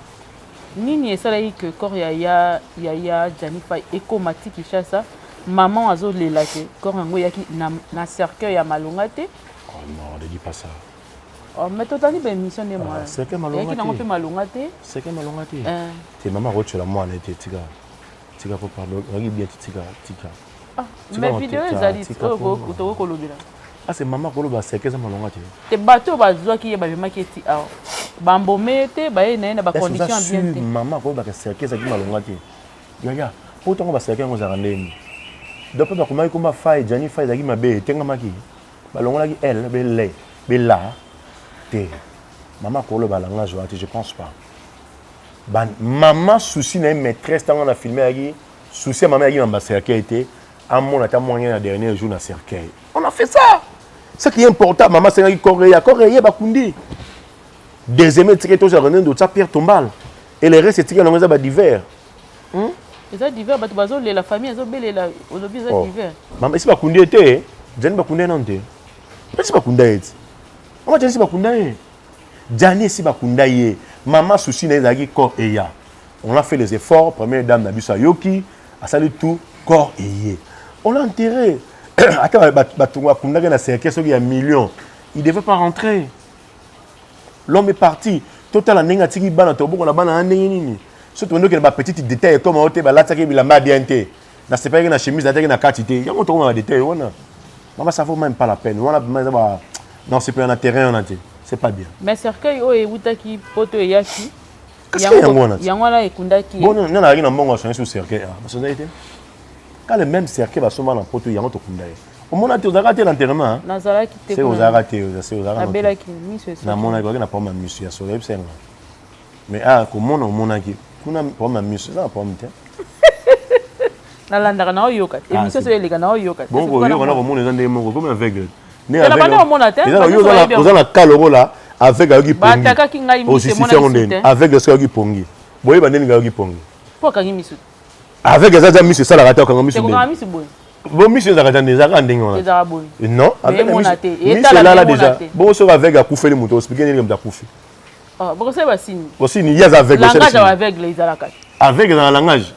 B: Nini esalaki que corps ya ya ya ya Gianni Fay ekoma ti Kinshasa, maman azolela ke corps yango eyaki na, na cercueil ya malonga te.
A: Oh non, ne dis pas ça.
B: Oh, mais totali ba émission nde mwana.
A: Cercueil malonga
B: eyaki nango mpe malonga te.
A: Cercueil malonga te. Te mama akotyela mwana ete tika tika po pardon oyoki bien te tika tika.
B: Ah, mais video ezali oyo tokoki kolobela.
A: Ah, c'est mama koloba cercueil eza malonga te.
B: Te bato oyo bazwaki ye bamemaki ye ti awa bambome ye te, baye na ye na bacondition ya bien te.
A: Mama akolobaka cercueil ezalaki malonga te. Yaya po ntango bacercueil yango ezalaka ndeni donc mpe bakomaki komba Fay Gianni Fay ezalaki mabe etengamaki balongolaki l be le be la te. Mama akoloba langage wana te, je pense pas. Ba mama souci na ye maîtresse ntango na filme ayaki souci ya mama ayaki na bacercueil te, amona ata mwana na dernier jour na cercueil. On a fait ça. Ce qui est important, maman asengaki corps eya, corps eye bakundi. Deuxième etike tozala nde otya pierre tombale et le reste etike nango eza badivers.
B: Eza divers, bato bazolela, famille azobelela, olobi eza divers.
A: Mama esi bakundi ye te, Gianni bakunda ye nano te. Esi bakunda ye ti. Mama Gianni esi bakunda ye. Gianni esi bakunda ye. Mama souci na ye ezalaki corps eya. On a fait les efforts, première dame na biso ayoki, asali tout, corps eye. On l'a enterré. Ata bato bakundaki na cercueil soki ya million, il devait pas rentrer. L'homme est parti. Totala ndenge atiki bana, tobokola bana na ndenge nini. Soki tobandi okende ba petite détail ekoma oyo te balataki bilamba ya bien te. Nasepelaki na chemise nalataki na kati te. Yango tokoma ba détail wana. Mama, ça vaut même pas la peine. Wana vraiment eza ba non sepela na terrain wana te. C'est pas bien.
B: Mais cercueil oyo ewutaki poto eyaki.
A: Yango wana.
B: Yango wana ekundaki.
A: Bon, nga nazalaki na mbongo ya changer sur cercueil. Ah, basonaki te. Quand le même cercueil basomba na poto yango tokunda ye. Omona te ozalaka te na enterrement.
B: Nazalaki te.
A: Se ozalaka te, se ozalaka.
B: Nabelaki miso
A: esoki. Namonaki ozalaki na problème ya miso ya solo yebisa nga. Mais ah komona omonaki kuna problème ya miso eza na problème te.
B: Nalandaka na oyoka. Émission so eleka na oyoka.
A: Bon koyoka na komona eza ndenge moko comme aveugle.
B: Na banda komona te.
A: Oza na cas lokola aveugle ayoki pongi.
B: Batakaki ngai miso emonaki te.
A: Aveugle soki ayoki pongi. Boyeba ndenge ayoki pongi.
B: Po akangi miso.
A: Aveugle eza miso esalaka te okanga miso.
B: Okanga miso boye.
A: Bon miso ezalaka te ezalaka ndenge wana.
B: Ezalaka boye.
A: Non, aveugle miso elala déjà. Bon soki aveugle akufeli moto explique ndenge moto akufi.
B: Oh, bokosala basini.
A: Bosini ye aza aveugle.
B: Langage ya aveugle ezalaka.
A: Aveugle ezala langage.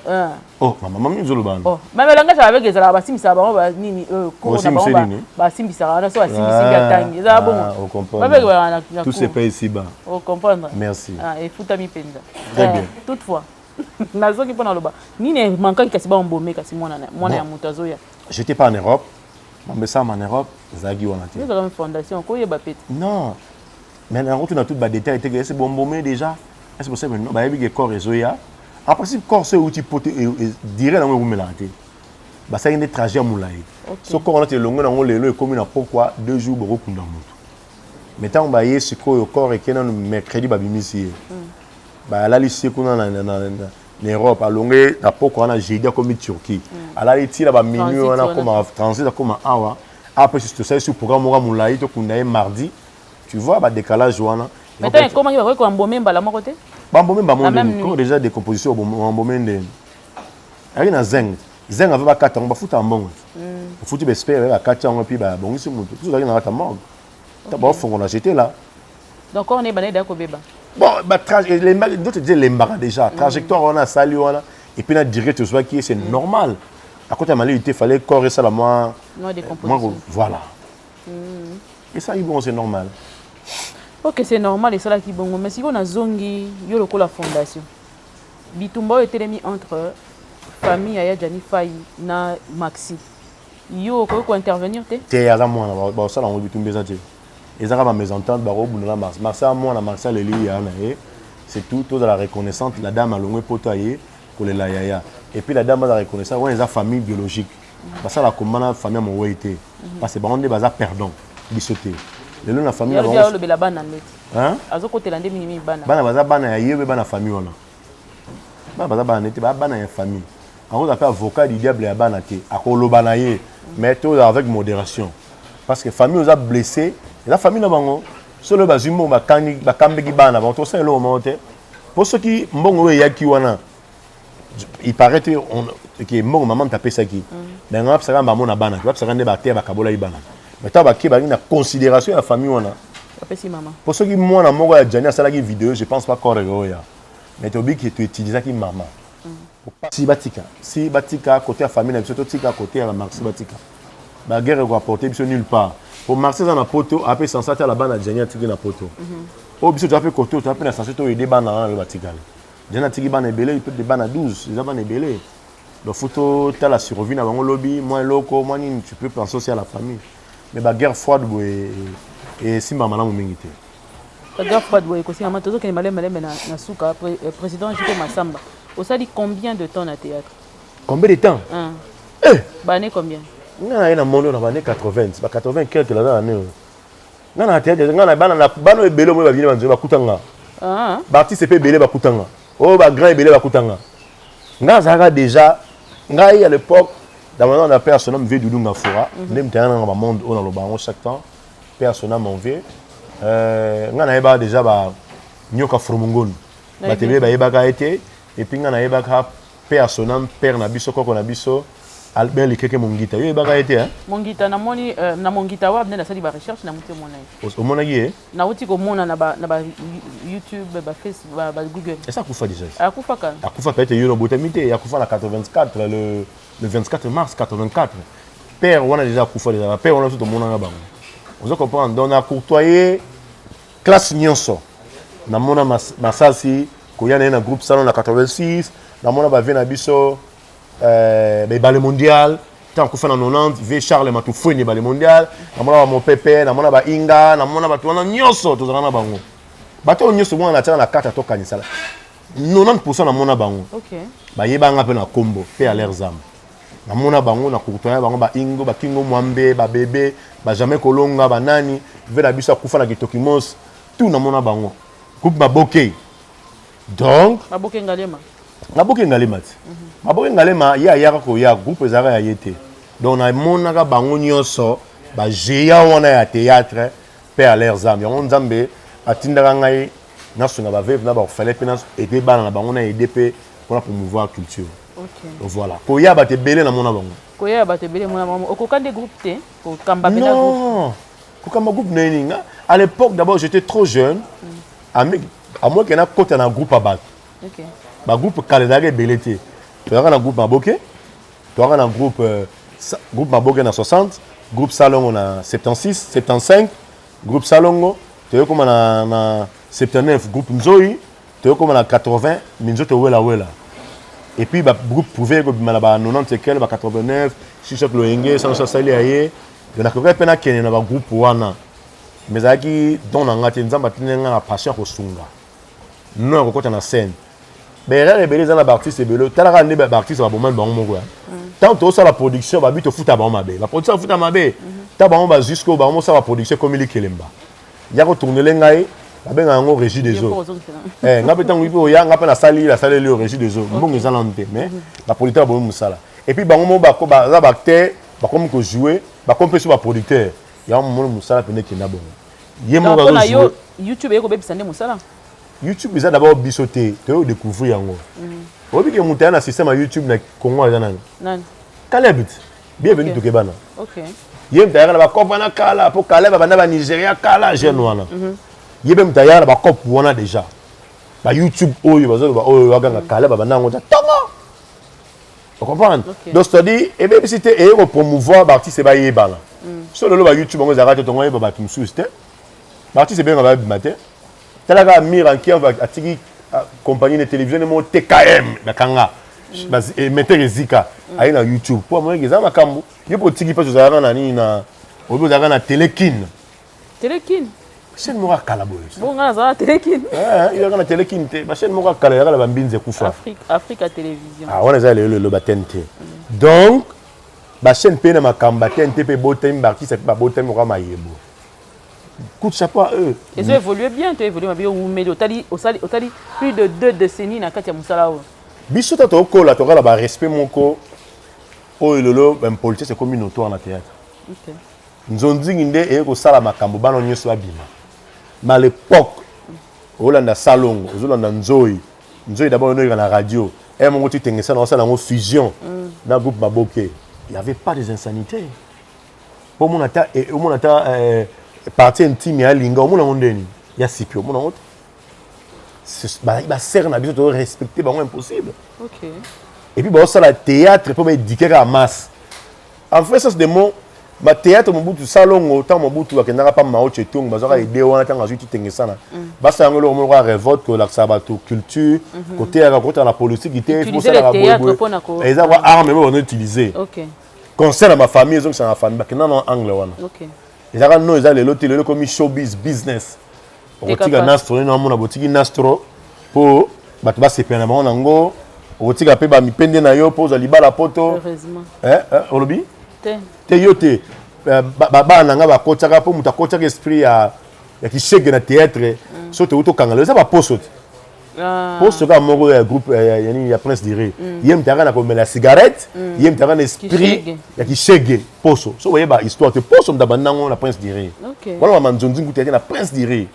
A: Oh, mama mama nzolo bana.
B: Oh, mama langage ya aveugle ezalaka basimbisaka bango ba nini cours na bango basimbisaka wana so basimbisi atangi. Ezala bongo.
A: Aveugle ba na tout se paye ici bas.
B: Oh, comprendre.
A: Merci.
B: Ah, efutami mpenza.
A: Très bien.
B: Toutefois, nazoki mpona loba nini mankaki kasi bambome kasi mwana mwana ya moto azoya.
A: J'étais pas en Europe. Mambesama en Europe, ezalaki wana te.
B: Ezalaka fondation koyeba pe te.
A: Non. Mais nango tuna tout ba détail te que c'est bombomé déjà. Est-ce possible non bayebi que corps ezoya. En principe corps so euti poto dire nango ewumelaka te. Basali nde trajet ya molai. So corps wana te elongo nango lelo ekomi na pokwa 2 jours bokokunda moto. Mais ntango baye sikoyo corps eke nanu mercredi babimisi ye. Balalisi ye kuna na Europe alonge na pokwa wana jeudi akomi Turquie. Alali ti na ba minuit wana akoma transit akoma awa. Après tosali sur programme moko ya molai tokunda ye mardi. Tu vois badécalage wana.
B: Mais ntango ekomaki, bakoki koembaumer mbala moko te?
A: Bambome bango ndeni? Comme déjà décomposition, bambome ndeni? Ayaki na zinc, zinc ave bakata yango, bafuta mbongo, bafuti baexpert, bakati yango, puis babongisi motu. Biso ozalaki na kati ya morgue, baofongola, j'étais là.
B: Donc corps ne ebanda kobeba?
A: Bon, nzoto eza elembaka déjà. Trajectoire wana asali wana, et puis na direct ozwaki, c'est normal, akota malili te, fallait corps esala mwa voilà, esalaki bongo, c'est normal.
B: Ok, c'est normal, esalaki bongo. Mais sikoyo nazongi yo lokola fondation, bitumba oyo etelemi entre famille ya Jani Fai na Maxi, yo okoki kointervenir te?
A: Te, aza mwana, basala yango. Bitumba eza te, ezaka bamésentente, bakobunda na Marcel. Marcel mwana, Marcel aleli ya na ye, c'est tout. Tozala reconnaissante, la dame alongwe poto, aye kolela yaya. Et puis la dame aza reconnaissant, wana eza famille biologique, basala komba na famille ya mowei te, parce que bango nde baza perdant, biso te. Lelo na famille
B: na olobela bana ndeti azokotela nde mingimingi bana.
A: Bana baza bana ya ye mpe bana famille wana. Bana baza bana nete, baa bana ya famille. Akoza mpe avocat du diable ya bana te, akoloba na ye, mais tozala avec modération, parce que famille oza blessé, eza famille na bango. Solo bazwi mbongo, bakambeki bana bango, tosala eloko moko te. Mpo soki mbongo oyo eyaki wana, il paraît te ke mbongo mama moto apesaki, mais nga bapesaka bango na bana te, bapesaka nde baterre, bakabolaki bana. Mais ntango bakie, bangi na considération ya famille wana.
B: Bapesi mama.
A: Mpo soki mwana moko ya Jani asalaki video, je pense pas corps oya, mais tobiki toutilisaki mama. Si batika, si batika côté ya famille na biso, totika côté ya bamarxi, batika baguerre ekoapporte biso nulle part. Po marxi aza na poto, ape sansa atala bana Jani atiki na poto. Oyo biso toza mpe côté oyo, toza mpe na sanse toyede bana wana oyo batikali. Jani atiki bana ebele, peut-être bana 12, eza bana ebele. Donc faut totala survie na bango lobi, mwa eloko mwa nini, tu peux penser aussi à la famille. Mais baguerre froide boye esimba malamu mingi te.
B: Baguerre froide boye ekosimama. Tozokende malembe malembe na suka. Président JP Masamba, osali combien de temps na théâtre?
A: Combien de temps?
B: Hein. Eh! Baannées combien?
A: Nga na ye na monde na baannées 80, ba 80 quelque, naza na nini, nga na théâtre, nga na bana na bana ebele oyo babini banzoi bakuta nga. Baartiste mpe ebele bakuta nga, oyo bagrand ebele bakuta nga. Nga azalaka déjà, ngai à l'époque dans mon na père son homme vieux Doudou Ngafura, nde moto ayanga nanga bamonde oyo naloba yango chaque temps, père son âme, mon vieux. Nga nayebaka déjà ba Nyoka Fromongonu, bato ebele bayebaka ye te. Et puis nga nayebaka père son âme, père na biso, koko na biso Albert Likeke Mongita, yo oyebaka ye te, hein?
B: Mongita, namoni na Mongita Ward nde nasali barecherche, namuti omona ye.
A: Omonaki ye?
B: Nauti komona na ba YouTube, baface, ba Google.
A: Ese akufa déjà.
B: Akufaka?
A: Akufa peut-être yo nobotami te. Akufa na 84, le 24 mars 84. Père wana déjà akufa déjà, père wana biso tomonaka bango, ozo comprendre? Donc na courtoyer classe nyonso, namona Masasi koya na ye na groupe Salon na 86, namona bavieux na biso, baebale mondial ntango akufa na 90, vieux Charles Matufweni, ebale mondial, namona bamopepe, namona bainga, namona bato wana nyonso tozalaka na bango. Bato oyo nyonso mwana natiaka na kati atokanisala 90, namona bango. Bayebanga mpe na kombo mpe à leurs âmes. Namona bango na courtoyer bango, baingo, bakingo mwambe, babebe, bajamai kolonga banani, ve na biso akufa na Kitokimos, tout namona bango, groupe Maboke. Donc
B: Maboke Ngalema.
A: Maboke Ngalema ti Maboke Ngalema, ye ayaka koya, groupe ezalaka ya ye te. Donc namonaka bango nyonso, bagéant wana ya théâtre, mpe à leurs âmes. Yango Nzambe atindaka ngai nasunga baveuve na baorphelin, mpe na aide bana na bango, na aide mpe mpona promouvoir culture. Donc voilà, koya bato ebele namona bango.
B: Koya bato ebele mona bango. Okoka nde groupe te, kokamba mpenza groupe?
A: Non, kokamba groupe nini? Nga à l'époque d'abord j'étais trop jeune, à moins ke nakota na groupe ya bato. Bagroupe kala ezalaka ebele te. Toyaka na groupe Maboke, toyaka na groupe groupe Maboke na 60, groupe Salongo na 76, 75 groupe Salongo, toyokoma na 79 groupe Nzoi, toyokoma na 80 Minzoto Welawela, et puis bagroupe privé ekobima na ba 90 ekele, ba 89, Sisok Loyenge sanso asali ya ye. Nakoki mpe nakende na bagroupe wana, mais ezalaki don na nga te. Nzambe atindi nga na passion ya kosunga, non ya kokɔta na scène. Baerreur ebele eza na baartiste ebele. Talaka nde baartiste babomani bango moko ya ntango tozosala production, babi tofuta bango mabe, baproduction bafuta mabe. Ta bango bazwi sikoyo, bango mosala baproduction ekomi likelemba ya kotournele. Ngai babengaka yango Régie des eaux. Nga mpe ntango mpe oya, nga mpe nasali, nasaleli yo Régie des eaux, mbongo eza nanu te, mais baproducteur babomi mosala. Et puis bango moko baza baacteur, bakomi kojouer, bakomi mpe so baproducteur. Yango momoni mosala pene ekenda bongo. Ye moko
B: mpona yo, YouTube eye kobebisa nde mosala.
A: YouTube eza d'abord biso te, toyo découvrir yango. Oyebi ke moto aya na système ya YouTube na Congo aza nani?
B: Nani?
A: Caleb. Bienvenu. Tokebana. Ye moto ayaka na bacope wana kala, mpo Caleb abanda Banigeria kala, jeune wana. Ye mpe moto ayaka na bacope wana déjà, ba YouTube oyo bazoloba oyo wakanga. Caleb abanda yango ta ntongo, ocomprendre? Donc c'est-à-dire ebebisi te, eye kopromouvoir baartiste bayebana. So lelo ba YouTube yango ezalaka te, tongo oyeba bato mosusu te, baartiste ebenga babima te. Tala kaka Mira Nkiamva, atiki compagnie de télévision nemo TKM, bakanga émetteur ezika, aye na YouTube mpo amonaki eza makambo. Yo mpo otiki mpasi, ozalaka na nini na oyebi, ozalaka na Télékine.
B: Télékine.
A: Chaîne moko akala boye.
B: Bon, nga nazala Télékine.
A: Ezalaka na Télékine te, bachaîne moko akala ezalaka na bambinzi ekufa.
B: Africa Télévision.
A: Ah, wana eza lelo lelo batene te. Donc bachaîne mpe na makambo batene te, mpe ebotami baartiste mpe babotami moko mayebo. Coup de chapeau à eux.
B: Ezo évolue bien to évolue mabe? Owumeli, otali, osali, otali plus de 2 décennies na kati ya mosala oyo.
A: Biso ta tokola, tokala barespect moko oyo lelo baimpolitesse ekomi notoire na théâtre. Nzonzingi nde eye kosala makambo, bana nyonso babima. Mais à l'époque olanda Salongo, ozolanda Nzoi. Nzoi d'abord onoyoka na radio e mongo ti tengesa na osala yango fusion na groupe Maboke. Il y avait pas des insanités po omona ata omona ata partie intime ya linga, omona yango ndeni ya sipi, omona yango te. Basere na biso torespecte bango, impossible. Et puis baosala théâtre mpo baéduquer kaka masse, en vrai sens de mot. Bathéâtre Mobutu, Salongo, ntango Mobutu akendaka pa Mao Tse-tung, bazwaka ide wana. Ntango azwi titengesana, basala yango eloko moko ya révolte, kolakisa bato culture, koteyaka, kotala na politike te.
B: Utiliser le théâtre mpona
A: eza kwa arme oyo bano utiliser. Concert na bafamille, ezongisa na famille, bakenda na angle wana. Ezalaka no, eza lelo te. Lelo ekomi showbiz business. Okotika
B: face.
A: Nastro nini, namona botiki nastro mpo bato basepela na bango nango. Okotika mpe bamipende na yo mpo ozwa libala poto.
B: Heureusement.
A: Olobi
B: te.
A: Te, yo te. Bana na nga bakotiaka mpo moto akotiaka esprit ya kishege na théâtre. So tokuti tokanga, eza baposo te.
B: Ah.
A: Poso kaka moko ya groupe ya nini, ya Prince Dire. Ye moto aka na komela cigarette, ye moto aka na esprit
B: Kishege.
A: ya kishege. Poso, so oyeba histoire te, poso moto abanda yango na Prince Dire. Wana mama Nzonzi nkuti yaki na Prince Dire.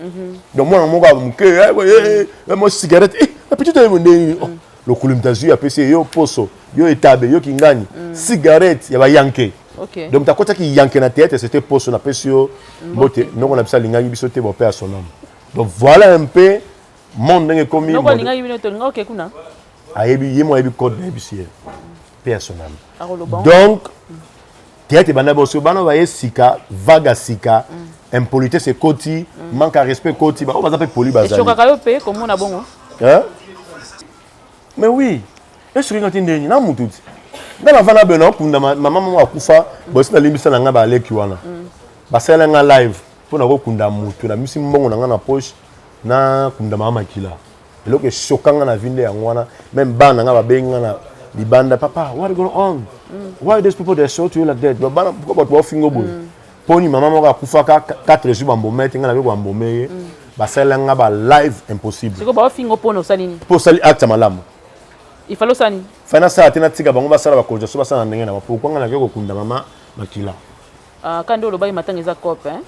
A: Donc mwana moko ya moke, mo cigarette, petite oyo ndenge oh, lokolo moto azwi, apesi ye, yo poso, yo etabe, yo kingani, cigarette ya bayanke. Donc moto akotaki yanke na théâtre, c'était poso. Napesi yo mbote, noko na biso alingaki biso te, bope ya son homme. Donc voilà un peu monde ndenge ekomi.
B: Noko alingaki bino te, olinga oke kuna.
A: Ayebi ye mo, ayebi code nayebisi ye mpe ya son âme.
B: Akoloba.
A: Donc théâtre ebanda boso, bana baye sika, vague ya sika, impolitesse ekoti, manque ya respect ekoti, baoyo baza mpe poli bazali.
B: Eshokaka yo mpe komona bongo?
A: Hein? Mais oui, esoki nga te ndeni na mutu ti nga navanda boye, naokunda mama moko akufa bosi, nalimbisa na nga baleki wana, basalela nga live mpo nakokunda mutu, namisi mbongo na nga na poche, nakunda mama makila. Eloko eshoka nga na vie nde yango wana. Même bana na nga babengi nga na libanda: "Papa, what going on? Why these people, they show to you like that?" Bana, pourquoi bato baofinga boye? Mponi mama moko akufaka 4 jours, bambome te, nga nabe koambome ye, basalela nga ba live impossible.
B: Sikoyo baofinga mpona osali nini?
A: Mpo osali acte ya malamu.
B: Il fallait osala nini?
A: Fai nasala te, natika bango basala bacotisation, basala na ndenge na bango. Pourquoi nga nake kokunda mama makila?
B: Ah, ka nde olobaki matanga eza cope, hein?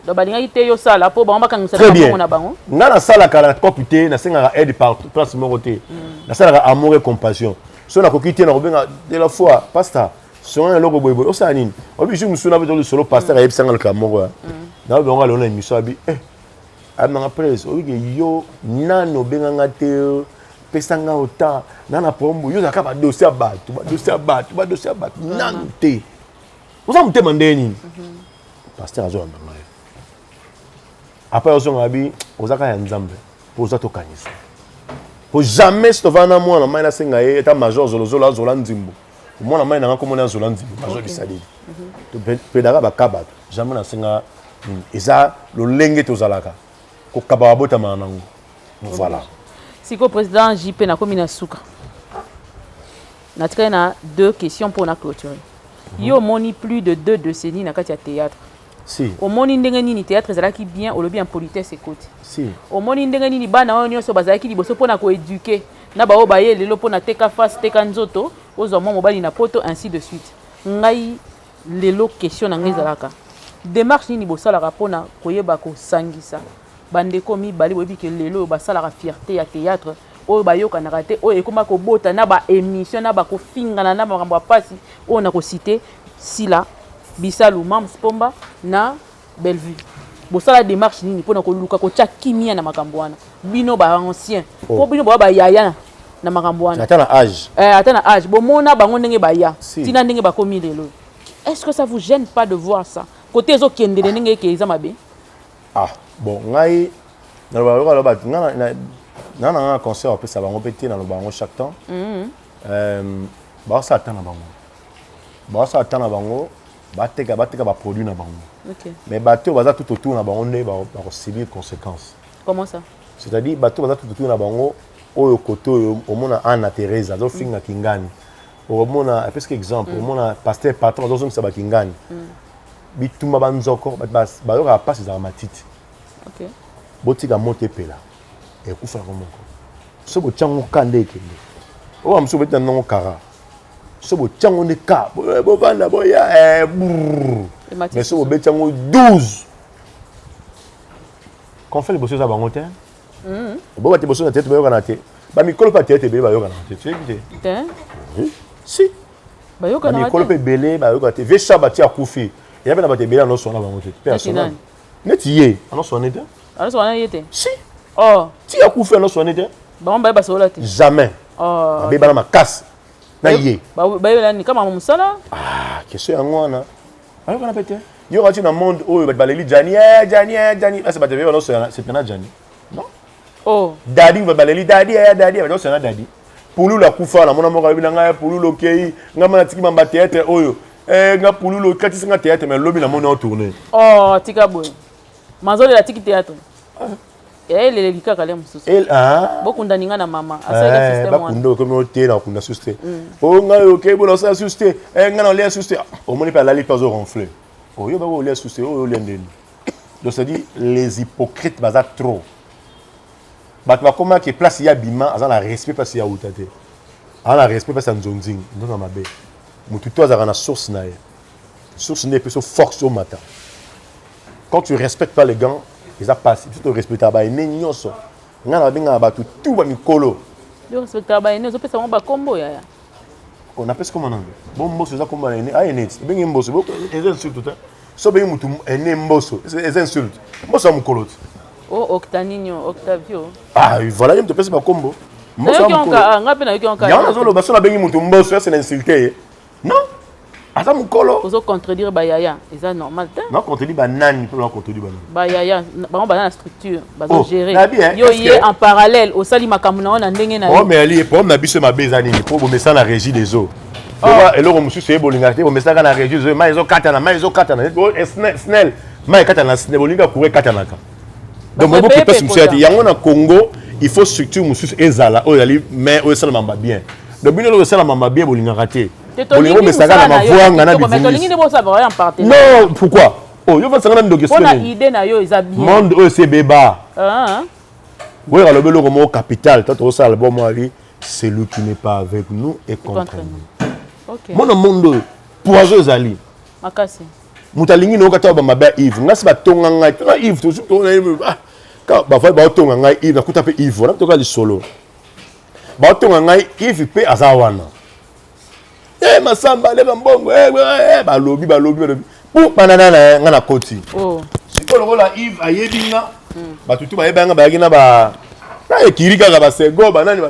B: Donc balingaki te yosala mpo bango bakangisa
A: Très bien.
B: mbongo na bango.
A: Nga nasalaka na cope te, nasengaka aide par place moko te. Nasalaka amour et compassion. So nakoki te, nakobenga de la foi, pasteur, songa eloko boyeboye, osala nini, obi jour mosusu nabe lisolo. Pasteur ayebisanga likambo moko ya naobi bango alelo na émission, abi abinanga prese, obike yo nani obenganga te, pesanga ota nga na problème. Yo ozalaka badossier ya bato, badossier ya bato, badossier ya bato, nanu te oza motema ndenge nini? Pasteur azolanda ngai après, ozonga abi oza kaka ya Nzambe mpo oza tokanisa po jamais si tovanda na mwana mai, nasenga ye eta major zolozolo azola nzimbu. Mwana mai nanga komona azola nzimbu, major bisaleli, topedaka baka bato, jamais nasenga. Eza lolenge tozalaka kokaba, babotamaka nango, voilà.
B: Sikoyo, président JP, nakomi na suka, natikali na deux questions mpona clôturer. Yo omoni plus de 2 décennies na kati ya théâtre.
A: Si.
B: Omoni ndenge nini théâtre ezalaki bien? Olobi impolitesse ekoti.
A: Si.
B: Omoni ndenge nini bana oyo nyonso bazalaki liboso mpona koéduquer na baoyo baye lelo mpona teka face, teka nzoto, ozwa mwa mobali na poto, ainsi de suite? Ngai lelo question na ngai ezalaka Démarche nini bosalaka mpona koyeba kosangisa bandeko mibale boyebi ke lelo oyo basalaka fierté ya théâtre, oyo bayokanaka te, oyo ekóma kobota na baémission na bakofingana na makambo ya pasi, oyo na kociter Sila Bisalu, Mams Pomba na Bellevue? Bosala démarche nini mpona koluka kotya kimia na makambo wana, bino baancien, mpo bino boya bayaya na makambo wana?
A: Ata na âge.
B: Ata na âge, bomona bango ndenge baya ntina ndenge bakomi lelo. Est-ce que ça vous gêne pas de voir ça, côté ezokendele ndenge eke eza mabe?
A: Ah bon, ngai naloba yoka bato nga na nga conseil apesa bango mpe te. Naloba yango chaque temps. Baosala ta na bango, baosala ta na bango, bateka, bateka baproduit na bango. Mais bato oyo baza tout autour na bango nde bakosubir conséquence.
B: Comment ça?
A: C'est-à-dire bato baza tout autour na bango, oyo kote oyo omona Anna Thérèse azofinga Kingani, omona, apesiki exemple, omona pasteur patron azozongisa bakingani, bitumba banzoko, bato bayokaka mpasi ezalaka matiti. Botika moto epela, ekufaka moko. So botyango ka nde ekende oyo mosusu, bobeti na ndongo kara. So botyango nde ka bovanda boya, mais so bobeti yango 12 conflit liboso eza bango te. Bo bato liboso na tete bayokana te, bamikolo mpe atete ebele bayokana te, toyebi
B: te?
A: Si, bamikolo mpe ebele bayokana te. Vie Shaba ti akufi, eya mpe na bato ebele anoswana bango te mpe asona neti ye anoswane te.
B: Anoswana ye te?
A: Si, ti akufi anoswane te.
B: Bango baye basola te?
A: Jamais. Babebana makasi na ye.
B: Bayebelani kama mosala.
A: Ah, question yango wana, bayokana mpe te. Yo kati na monde oyo bato baleli Jani, Jani, Jani, ase bato ebele banoswana sepena Jani, non? Dadi, baleli Dadi, Dadi, bato osana Dadi. Pululu akufa, namona moko alobi na ngai: "Pululu okei, ngai ma natiki mamba théâtre oyo, nga Pululu okatisi nga théâtre." Mais lobi namoni otourne.
B: Oh, tika boye, mazolela tiki théâtre eleleli kaka le mosusu. Bokundani nga na mama.
A: Bakunda okomi ote na okunda susu te. O ngai okei bona osala susu te, ngai na olia susu te. Omoni mpe alali mpe azoronfle. Oyo bako olia susu te, oyo olia ndeni? Donc c'est à dire les hypocrites baza trop. Bato bakomaki place ya bima, aza na respect place ya uta te, aza na respect place ya nzonzing nzonza mabe. Motu to azalaka na source na ye, source nde epesi force omata. Quand tu respectes pas les gants, eza pasi. Biso torespectaka baene nyonso. Ngai na babengaka bato tu bamikolo.
B: Yo respectaka baene, ozopesa bango bakombo, yaya.
A: Napesi kombo nanga bo Mboso, eza kombo na ene aye neti obengi Mboso, eza insulte te. So obengi mutu ene Mboso, eza insulte? Mboso ya mokolo te.
B: O Octaninho, Octavio.
A: Ah voilà, ye moto opesi bakombo.
B: Nga mpe nayoki.
A: Yango nazoloba, so nabengi mutu Mboso, ese na insulte ye? Non, aza mokolo.
B: Ozo contredire bayaya, eza normal te.
A: Na contredire banani? Mpo na contredire banani?
B: Bayaya, bango baza na structure, bazogérer. Yo ye en parallèle osali makambo na yo na ndenge na
A: yo. Mais ali problème na biso mabe eza nini? Mpo bomesana na Régie des eaux. Eloko mosusu ye bolingaka te, bomesaka na Régie des eaux, mai ezokatana, mai ezokatana, SNEL, mai ekatana na SNEL, bolinga courant ekatanaka. Donc boki place mosusu ya te. Yango na Congo il faut structure mosusu ezala oyo ezali, mais oyo esalamamba bien. Donc bino eloko esalamamba bien bolingaka te, bolingo omesaka na mavwanga na
B: bivungisi.
A: Non, pourquoi? Oh, yo fasanga na ndoki.
B: Mpona idée na yo eza bien.
A: Monde oyo esi ebeba. Oyo alobi eloko moko capital to tokosala album ali: "Celui qui n'est pas avec nous est contre nous." Mona monde oyo poison ezali.
B: Makasi.
A: Moto alingi nayoka ta bamabe ya Yves. Ngai si batonga ngai tona Yves, bafai baotonga ngai Yves, nakuta mpe Yves wana toka lisolo, baotonga ngai Yves mpe aza wana. E Masamba aleka mbongo, balobi, balobi, balobi po banana na ngai na koti. Sikoyo lokola Yves ayebi nga, bato tu bayeba nga, bayaki na ba na ekiri kaka basego banani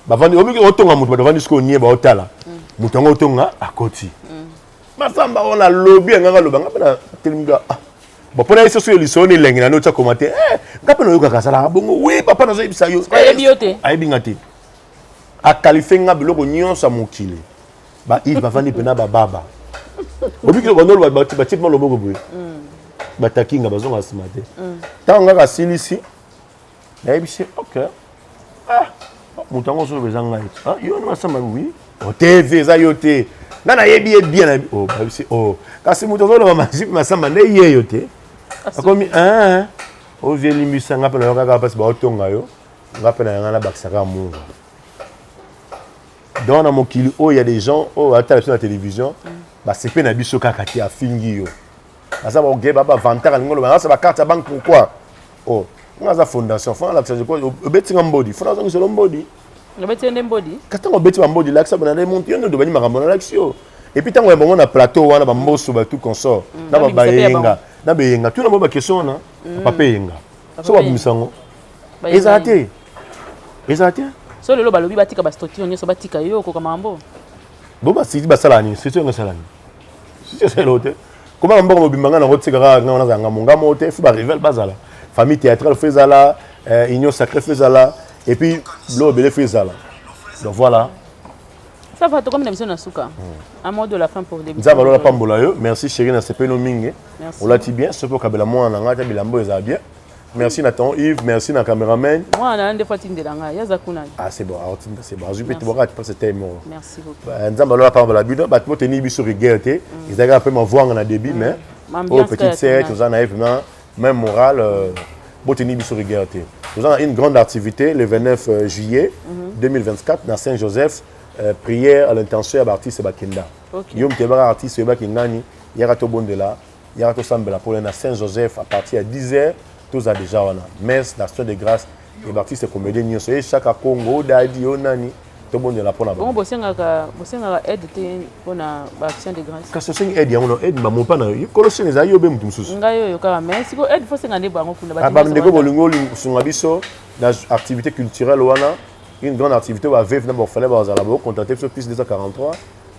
A: bavandi otonga moto, bato bavandi sikoyo nie baotala moto yango otonga akoti Masamba wana, alobi yangaka, aloba nga mpe na telemika. Bon, mpona ye soso lisolo na elengi na nde otya koma te, nga mpe nayokaka azalaka bongo. Wi papa, nazoyebisa yo.
B: Ayebi yo te?
A: Ayebi nga te. Akalifie nga biloko nyonso ya mokili. Ba Yves bavandi mpena bababa, obiki bandolo batie mpe loboko boye, batakinga bazonga nsima te. Ntango ngaka asilisi, nayebisi: "Ok, ah, moto yango ozoloba eza ngai yo ni Masamba?" "Oui." "O tv eza yo te, nga nayebi ye bien." Nayebi o bayebisi o kasi moto azoloba Majipe Masamba nde ye yo te. Akomi ovie limbisa nga mpe nayo kaka mpasi baotonga yo, nga mpe na yanga nabakisaka munga. Donc na mokili oyo ya des gens oyo batala biso na télévision, basepe na biso kaka te. Afingi yo. Baza baoge ba bavantard, alingi oloba nasa bacarte ya banque, pourquoi? Oh, nga aza fondation, fo nalakisa obeti nga mbodi, fo nazongiselo mbodi.
B: Obeti yo nde mbodi?
A: Kasi ntango obeti bambodi, lakisa bona nde monte yo nde obandi makambo, nalakisi yo. Et puis ntango ya bango na plateau wana, bamboso batu consort na
B: babimisa mpe ya
A: bayenga na beyenga, tuna bango baquestion wana. Papa Eyenga, so babimisa yango, ezala te, ezala te.
B: So lelo balobi batika bastructure nyonso, batika yo, okoka makambo?
A: Bo basiti basala nini? Structure yango esala nini? Structure esala te. Koma na mboka mobimba, ngai nango tika kaka ngai nazala ngambo ngambo te. Fo barival bazala, famille théâtrale fo ezala, union sacrée fo ezala, et puis biloko ebele fo ezala. Donc voilà.
B: Ça va, tokomi na biso na suka. Un mot de la fin pour débuter.
A: Nzambe alola pambola yo. Merci chéri, na sepeli no mingi.
B: Merci.
A: Olati bien. Soki okabela mwana na ngai ata bilamba oyo ezala bien. Merci na ton Yves, merci na cameraman.
B: Mwana nde fois tindela ngai yaza kuna.
A: Ah, c'est bon, aotinda, c'est bon, azwi mpe tobwaka mpasi te moko.
B: Merci beaucoup.
A: Nzambe alola pambola bino bato boteni biso rigueur te. Ezalaki mpe mavwanga na début, mais oyo
B: Ambiance
A: petite
B: ya
A: sœur
B: tournage.
A: Toza na ye vraiment même moral. Boteni biso rigueur te. Toza na une grande activité le 29 juillet 2024 na Saint-Joseph, prière à l'intention ya baartiste bakenda. Yo moto oyebaka artiste, oyebaki ngani, yaka tobondela, yaka tosambela mpona na Saint-Joseph. À partir ya 10 heures toza déjà wana, messe d'action de grâce e baartiste comédien nyonso e chaka Congo, odadi o nani, tobondela mpona
B: Bongo
A: bango.
B: Bosengaka aide te mpona baaction de grâce?
A: Kasi osengi aide yango na aide bamopa na yo, kolo chaîne ezali yo be motu mosusu.
B: Ngai oyo kaka, mais sikoyo aide fosenga nde bango kuna.
A: Ah, bandeko bolingi osunga biso na activité culturelle wana, une grande activité, baveuve na baorphelin bazala, bocontacte biso plus 243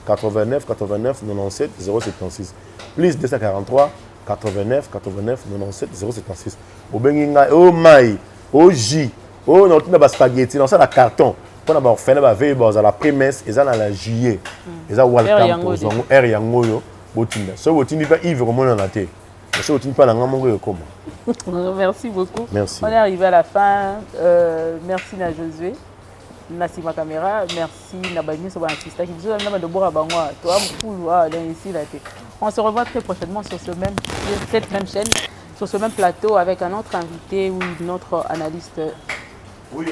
A: 89 89 97 076, plus 243 89 89 97 076. Obengi ngai o mai o jus oyo na otinda baspaghetti na osala carton mpona baorphelin, baveuve bazala. Promesse eza na la juillet, eza welcome.
B: Yango.
A: Tozwa yango heure yango oyo botinda. Soki botindi mpe Yves, komonana te. Soki otindi mpa na nga moko, ekoma.
B: Merci beaucoup.
A: Merci.
B: On est arrivé à la fin. Merci na Josué na nsima caméra, merci na bato nyonso baassistaki biso na bando boka bango toa mokulu awa. Donc ici là te, on se revoit très prochainement sur cette même chaîne, sur ce même plateau, avec un autre invité ou une autre analyste.
A: Oui.